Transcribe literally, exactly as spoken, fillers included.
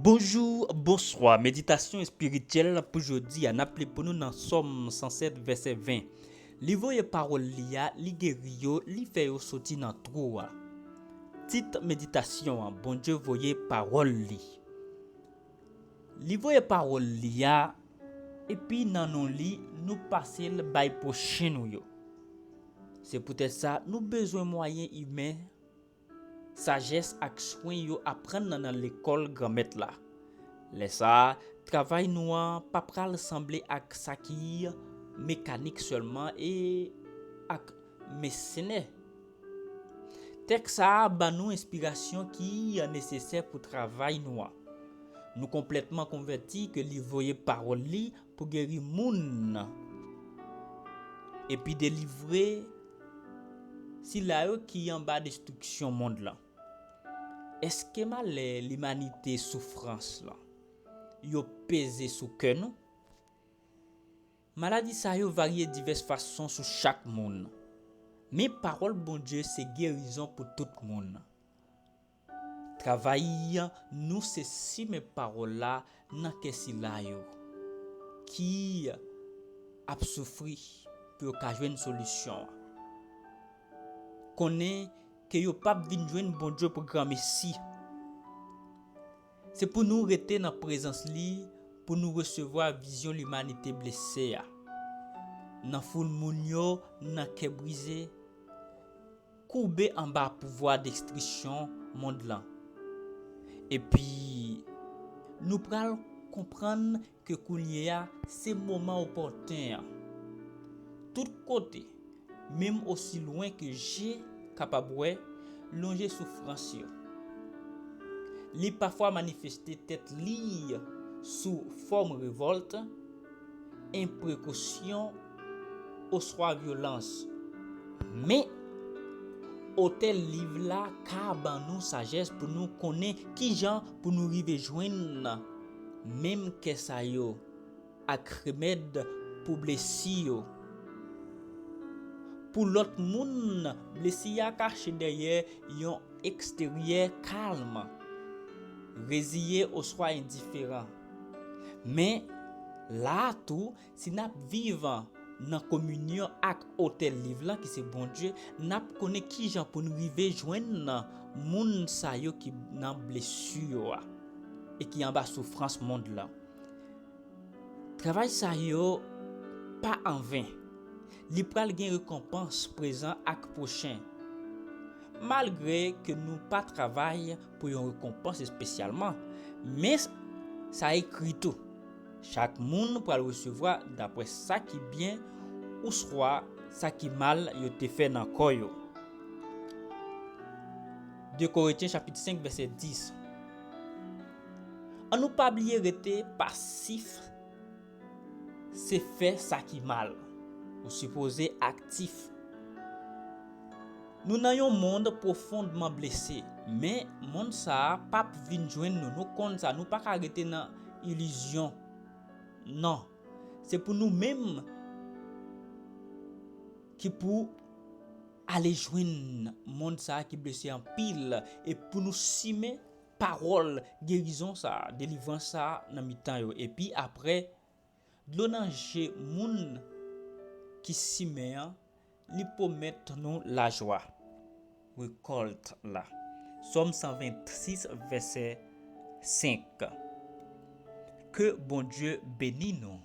Bonjou, bonswa. Meditasyon espirityèl pou jodi a, n ap li pou nou nan Sòm san sèt, vèsè ven. Li voye pawòl li a, li geri yo, li fè yo soti nan twou a. Tit meditasyon an, Bondye voye pawòl li. Li voye pawòl li a, epi nan non li, nou pase l bay pwochen nou yo. Se poutèt sa, nou bezwen mwayen imen, sajès ak swen yo aprann nan, nan lekòl Granmèt la. Lè sa a, travay nou an pa pral sanble ak sa ki mekanik sèlman e ak mèsenè. Tèks sa a ban nou enspirasyon ki nesesè pou travay nou an. Nou konplètman konvèti ke li voye pawòl li pou geri moun epi delivre sila yo ki anba destriksyon mond lan. Èske malè, limanite, soufrans lan, yo peze sou kè nou? Maladi sa yo varye divès fason sou chak moun. Men pawòl Bondye se gerizon pou tout moun. Travay nou se simen pawòl la nan kè sila yo ki ap soufri pou yo ka jwenn solisyon an. Konnen ke yo p ap vin jwenn Bondye pou granmesi. Se pou nou rete nan prezans li, pou nou resevwa vizyon limanite blese a. Nan foul moun yo, nan kè brize, koube anba pouvwa destriksyon mond lan. Epi, nou pral konprann ke kounye a, se moman opòten an. Tout kote, menm osi lwen ke je kapab wè, lonje soufrans yo. Li pafwa manifeste tèt li sou fòm revòlt, enprekosyon, oswa vyolans. Men, otè liv la ka ban nou sajès pou nou konnen kijan pou nou rive jwenn menm kè sa yo ak remèd pou blesi yo. Pou lòt moun, blesi a kache dèyè yon eksteryè kalm, reziye oswa endiferan. Men, la a tou, si n ap viv nan kominyon ak otè liv lan, ki se Bondye, n ap konnen kijan pou n rive jwenn moun sa yo ki nan blesi yo a e ki anba soufrans mond lan. Travay sa yo pa anven. Li pral gen rekonpans prezan ak pwochen. Malgre ke nou pa travay pou yon rekonpans espesyalman, men sa ekri tou. Chak moun pral resevwa dapre sa ki byen ouswa sa ki mal yo te fè nan kò yo. De Korentyen chapit senk vèsè dis. Annou pa bliye rete pasif, se fè sa ki mal. Ou sipoze aktif. Nou nan yon mond pwofondman blese, men mond sa a p ap vin jwenn nou. Nou konn sa, nou pa ka rete nan ilizyon. Non, se pou nou menm ki pou ale jwenn mond sa a ki blese anpil e pou nou simen pawòl gerizon sa a, delivrans sa a nan mitan yo. Epi apre, dlo nan je moun ki simen an, li pwomèt nou lajwa. Rekòlt la. Sòm san vennsis, vèsè senk. Ke Bondye beni nou.